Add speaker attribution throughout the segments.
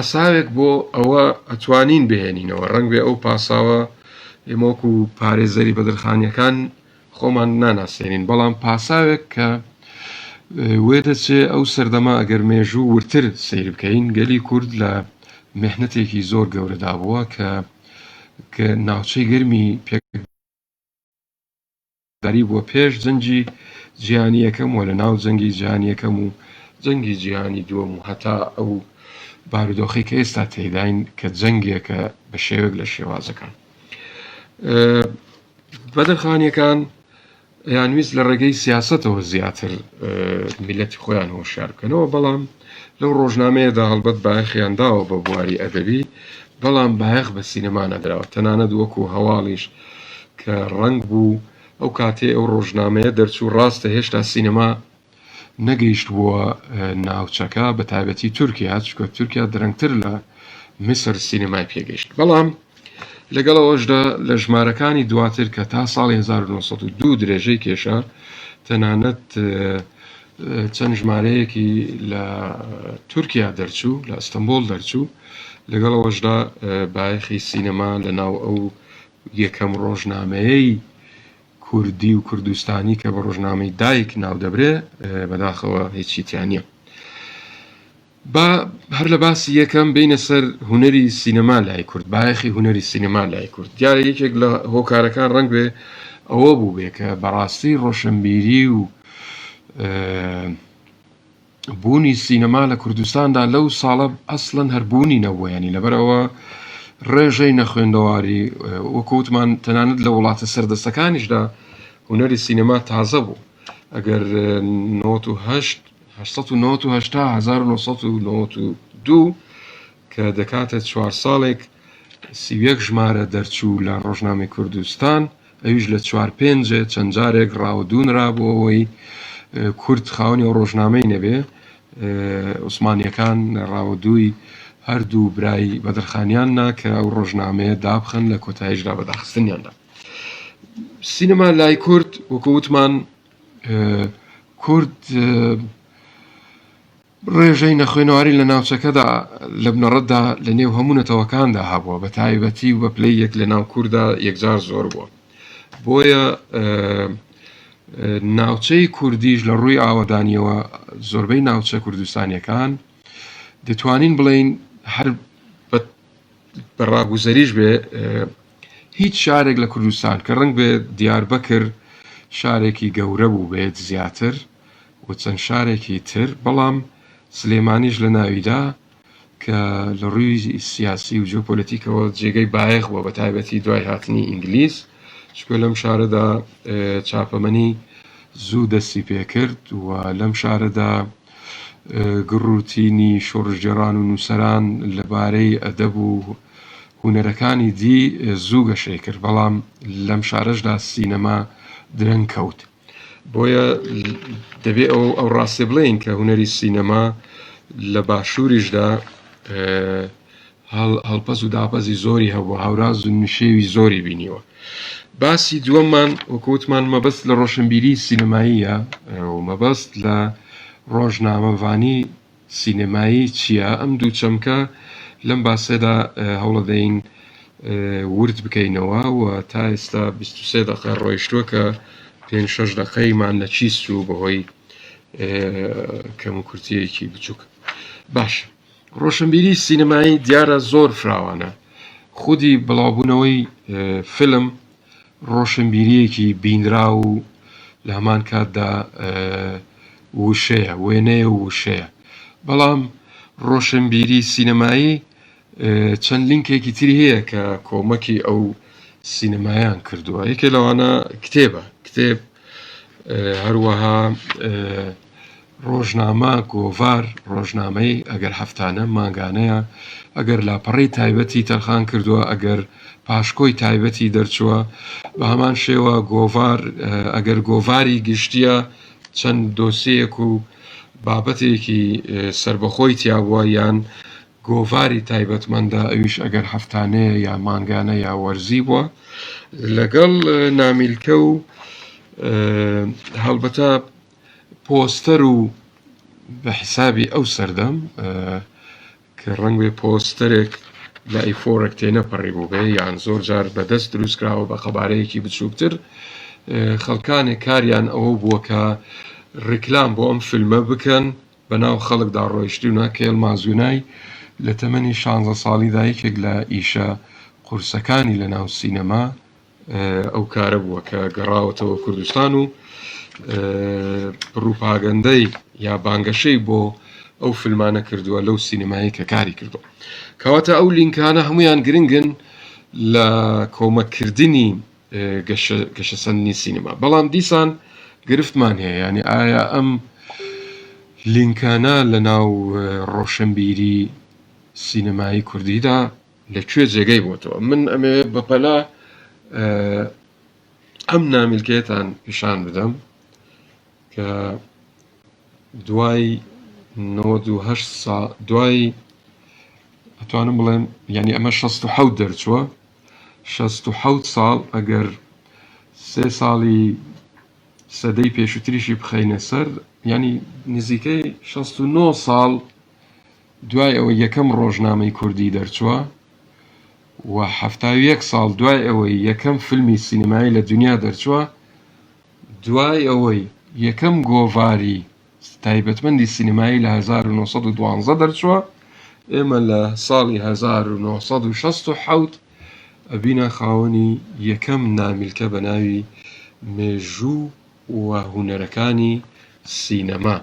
Speaker 1: پاساوێک بۆ ئەوە ئەتوانین بهێنینەوە، ڕەنگبێ ئەو پاساوە ئێمە وەکو پارێزەری بەدرخانیەکان خۆمان ناناسێنین، بەڵام پاساوێک کە وێدەچێ ئەو سەردەمە ئەگەر مێژوو وردتر سەیر بکەین گەلی کورد لە مێحنەتێکی زۆر گەورەدا بووە کە کە ناوچەی گەرمی پێک داری بووە پێش جەنگی جیهانی یەکەم و لە ناو جەنگی جیهانی یەکەم و جەنگی جیهانی دووەم و هەتا ئەو بارودۆخەی کە ئێستا تێیداین کە جەنگێکە بە شێوەیەک لە شێوازەکان. بەدرخانیەکان ئەیانویست لە ڕێگەی سیاسەتەوە زیاتر میلەتی خۆیان هۆشیار بکەنەوە، بەڵام لەو ڕۆژنامەیەدا هەڵبەت بایەخیان داوە بە بواری ئەدەبی، بەڵام بایەخ بە سینەما نەدراوە، تەنانەت وەکو هەواڵیش کە ڕەنگ بوو ئەو کاتەی ئەو ڕۆژنامەیە دەرچوو ڕاستە هێشتا سینەما نەگەیشتبووە ناوچەکە بە تایبەتی تورکیا، چونکە تورکیا درەنگتر لە میسر سینەمای پێگەیشت، بەڵام لەگەڵ ئەوەشدا لە ژمارەکانی دواتر کە تا ساڵی 1902 درێژەی کێشا، تەنانەت چەند ژمارەیەکی لە تورکیا دەرچوو، لە ئەستەنبوڵ دەرچوو، لەگەڵ ئەوەشدا بایەخی سینەما لە ناو ئەو یەکەم ڕۆژنامەیەی کوردی و کوردستانی کە بە ڕۆژنامەی دایک ناودەبرێ بەداخەوە هیچی تیا نییە. با هەر لە باسی یەکەم بینە سەر هونەری سینەما لای کورد، بایەخی هونەری سینەما لای کورد. دیارە یەکێک لە هۆکارەکان ڕەنگ بێ ئەوە بوو بێ کە بەڕاستی ڕۆشنبیری و بوونی سینەما لە کوردستاندا لەو ساڵە ئەسڵەن هەر بوونی نەبووە یانی لەبەرئەوە ڕێژەی نەخوێندەواری وەکو وتمان تەنانەت لە وڵاتە سەردەستەکانیشدا هونەری سینەما تازە بوو ئەگەر 98 898 تا 1992 کە دەکاتە چوار ساڵێک 31 ژمارە دەرچوو لە ڕۆژنامەی کوردستان ئەویش لە چوار پێنجێ چەند جارێک ڕاوەدوو نرا بۆ ئەوەی کورد خاوەنی ئەو ڕۆژنامەی نەبێ. عوسمانییەکان ڕاوەدووی هەردوو برای بەدرخانیان نا کە ئەو ڕۆژنامەیە دابخەن، لە کۆتاییشدا بە داخستنیان دا. سینەما لای کورد وەکو وتمان کورد ڕێژەی نەخوێنەواری لە ناوچەکەدا لە بنەڕەتدا لە نێو هەموو نەتەوەکاندا هەبووە، بە تایبەتی و بە پلەی یەک لە ناو کورددا یەکجار زۆر بووە. بۆیە ناوچەی کوردیش لە ڕووی ئاوەدانیەوە زۆربەی ناوچە کوردستانیەکان دەتوانین بڵێین هەر بە ڕاگوزەریش بێ هیچ شارێک لە کوردستان کە ڕەنگ بێ دیاربەکر شارێکی گەورە بوو بێت زیاتر و چەند شارێکی تر، بەڵام سلێمانیش لە ناویدا کە لە ڕووی سیاسی و جیۆپۆلەتیکەوە جێگەی بایەخ بووە بە تایبەتی دوای هاتنی ئینگلیز، چونکە لەم شارەدا چاپەمەنی زوو دەستی پێکرد و لەم شارەدا گڕوتینی شۆڕشگێڕان و نووسەران لەبارەی ئەدەب و هونەرەکانی دی زوو گەشەی کرد، بەڵام لەم شارەشدا سینەما درەنگ کەوت. بۆیە دەبێ ئەو ئەو ڕاستێ بڵێین کە هونەری سینەما لە باشووریشدا هەڵپەز و داپەزی زۆری هەبوو، هاوراز و نشێوی زۆری بینیوە. باسی دووەممان وەکو وتمان مەبەست لە ڕۆشنبیری سینەماییە و مەبەست لە ڕۆژنامەڤانی سینەمایی چییە؟ ئەم دوو چەمکە لەم باسەدا هەوڵەدەین ورد بکەینەوە و تا ئێستا 23 دەقە ڕۆیشتووە کە پێنج شەش دەقەیمان لە کیس چوو بەهۆی کەموکورتییەکی بچووک. باش ڕۆشنبیری سینەمایی دیارە زۆر فراوانە خودی بڵاوبوونەوەی فیلم ڕۆشنبیرییەکی بینراو و لە هەمان کاتدا وشەیە، وێنەیە و وشەیە. بەڵام ڕۆشنبیری سینەمایی چەند لینکێکی تری هەیە کە کۆمەکی ئەو سینەمایان کردووە. یەکێ لەوانە کتێبە. کتێب هەروەها ڕۆژنامە، گۆڤار، ڕۆژنامەی ئەگەر هەفتانە، مانگانەیە، ئەگەر لاپەڕەی تایبەتی تەرخان کردووە، ئەگەر پاشکۆی تایبەتی دەرچووە، بە هەمان شێوە گۆڤار، ئەگەر گۆڤاری گشتییە چەند دۆسیەیەک و بابەتێکی سەربەخۆی تیا بووە یان گۆڤاری تایبەتمەندە ئەویش ئەگەر هەفتانەیە یا مانگانە یا وەرزی بووە لەگەڵ نامیلکە و هەڵبەتە پۆستەر و بە حیسابی ئەو سەردەم کە. کە ڕەنگ بێ پۆستەرێک لە ئەیفۆرێک تێنەپەڕی بووبێ یان زۆر جار بەدەست دروست کراوە بە قەبارەیەکی بچووکتر، خەڵکانێک کاریان ئەوە بووە کە ڕیکلام بۆ ئەم فیلمە بکەن، بەناو خەڵکدا ڕۆیشتوونە، کە یڵماز گونای لە تەمەنی شانزە ساڵیدا یەکێک لە ئیشە قورسەکانی لەناو سینەما ئەو کارە بووە کە گەڕاوەتەوە کوردستان و پڕوپاگەندەی یا بانگەشەی بۆ ئەو فیلمانە کردووە لەو سینەمایی کە کاری کردووە. کەواتە ئەو لینکانە هەمویان گرنگن لە کۆمەککردنی گەشەسەندنی سینەما، بەڵام دیسان گرفتمان هەیە، یعنی ئایا ئەم لینکانە لە ناو ڕۆشنبیری سینەمایی کوردیدا لە کوێ جێگەی بۆتەوە؟ من ئەمەوێ بەپەلە ئەم نامیلکەیەتان پیشان بدەم کە دوای 98 ساڵ دوای ئەتوانم بڵێم یعنی ئەمە 67 دەرچووە، 67 ساڵ ئەگەر سێ ساڵی سەدەی پێشووتریشی بخەینە سەر یعنی نزیکەی 69 ساڵ دوای ئەوەی یەکەم ڕۆژنامەی کوردی دەرچووە و 71 ساڵ دوای ئەوەی یەکەم فیلمی سینەمایی لە دنیا دەرچووە، دوای ئەوەی یەکەم گۆڤاری تایبەتمەندی سینەمایی لە 1912 دەرچووە، ئێمە لە ساڵی 1967 ئەبینە خاوەنی یەکەم نامیلکە بە ناوی مێژوو و هونەرەکانی سینەما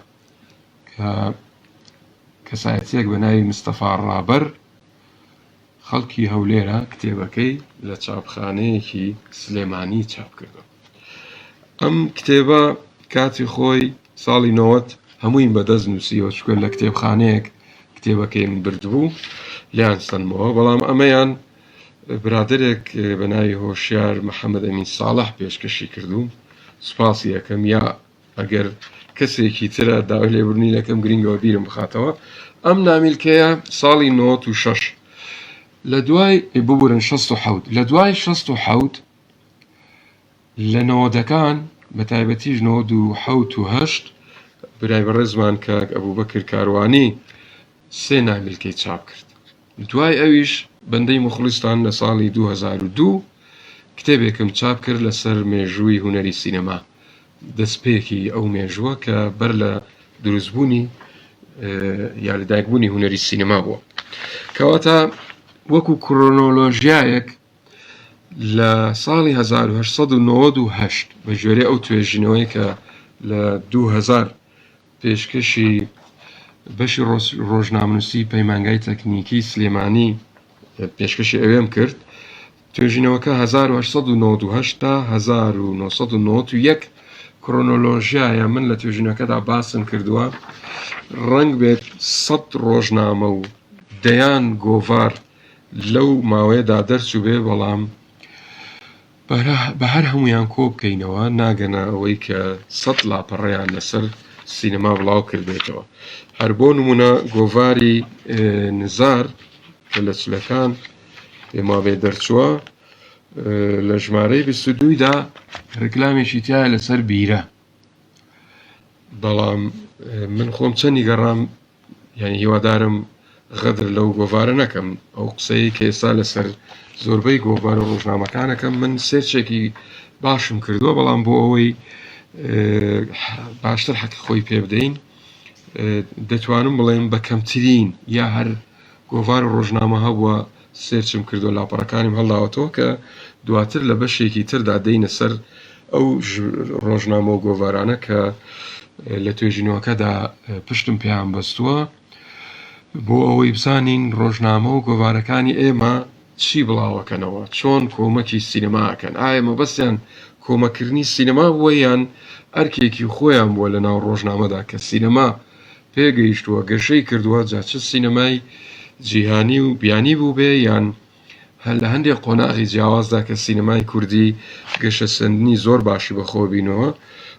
Speaker 1: کە کەسایەتییەک بە ناوی مستەفا ڕابەر خەڵکی هەولێرە کتێبەکەی لە چاپخانەیەکی سلێمانی چاپ کردووە. ئەم کتێبە کاتی خۆی ساڵی 90 هەموویم بەدەست نووسیوە، چونکە لە کتێبخانەیەک کتێبەکەیم بردبوو لیان سەندمەوە، بەڵام ئەمەیان برادەرێک بە ناوی هۆشیار محەممەد ئەمین ساڵح پێشکەشی کردووم، سوپاسی ئەکەم. یا ئەگەر کەسێکی ترە داوای لێبوردنی لەکەم، گرنگەوە بیرم بخاتەوە. ئەم نامیلکەیە ساڵی 96 لە دوای، ببورن 67، لە دوای 67 لە نەوەدەکان بە تایبەتیش 97 و 8 برای بەڕێزمان کاک ئەبوبەکر کاروانی سێ نامیلکەی چاپ کرد. دوای ئەویش بەندەی موخڵیستان لە ساڵی 2002 کتێبێکم چاپ کرد لەسەر مێژووی هونەری سینەما، دەستپێکی ئەو مێژووە کە بەر لە دروستبوونی یا لەدایکبوونی هونەری سینەما بووە. کەواتە وەکو کرۆنۆلۆژیایەک لە ساڵی 1898 بە گوێرەی ئەو توێژینەوەی کە لە 2000 پێشکەشی بەشی ڕۆژنامەنووسی پەیمانگای تەکنیکی سلێمانی پێشکەشی ئەوێم کرد، توێژینەوەکە 1898 تا 1991 کرۆنۆلۆژیایە. من لە توێژینەوەکەدا باسم کردووە ڕەنگ بێت 100 ڕۆژنامە و دەیان گۆڤار لەو ماوەیەدا دەرچوو بێ، بەڵام بە هەر هەموویان کۆ بکەینەوە ناگەنە ئەوەی کە 100 لاپەڕەیان لەسەر سینەما بڵاو کردبێتەوە. هەر بۆ نمونە گۆڤاری نزار کە لە چلەکان پێم وابێ دەرچووە، لە ژمارەی 22دا ڕیکلامێکی تایە لەسەر بیرە، بەڵام من خۆم چەندی گەڕام، یعنی هیوادارم غەدر لەو گۆڤارە نەکەم. ئەو قسەیە کە ئێستا لەسەر زۆربەی گۆڤار و ڕۆژنامەکانەکەم، من سێرچێکی باشم کردووە، بەڵام بۆ ئەوەی باشتر حەقی خۆی پێ بدەین دەتوانم بڵێم بە کەمترین یا هەر گۆڤار و ڕۆژنامە هەبووە سێرچم کردووە، لاپەڕەکانیم هەڵداوەتەوە کە دواتر لە بەشێکی تردا دێینە سەر ئەو ڕۆژنامە و گۆڤارانە کە لە توێژینەوەکەدا پشتم پێیان بەستووە، بۆ ئەوەی بزانین ڕۆژنامە و گۆڤارەکانی ئێمە چی بڵاوەکەنەوە، چۆن کۆمەکی سینەما ئەکەن، ئایا مەبەستیان کۆمەکردنی سینەما بووە یان ئەرکێکی خۆیان بووە لە ناو ڕۆژنامەدا کە سینەما پێگەیشتووە، گەشەی کردووە، جا چ سینەمای جیهانی و بیانی بووبێ یان هەر لە هەندێک قۆناغی جیاوازدا کە سینەمای کوردی گەشەسەندنی زۆر باشی بەخۆ بینەوە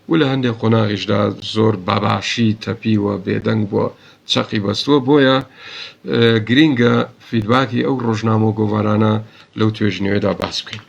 Speaker 1: و لە هەندێک قۆناغیشدا زۆر بەباشی تەپیوە، بێدەنگ بووە، چەقی بەستووە. بۆیە گرینگە فیدباکی ئەو ڕۆژنامە و گۆڤارانە لەو توێژینەوەیەدا باس بکەین.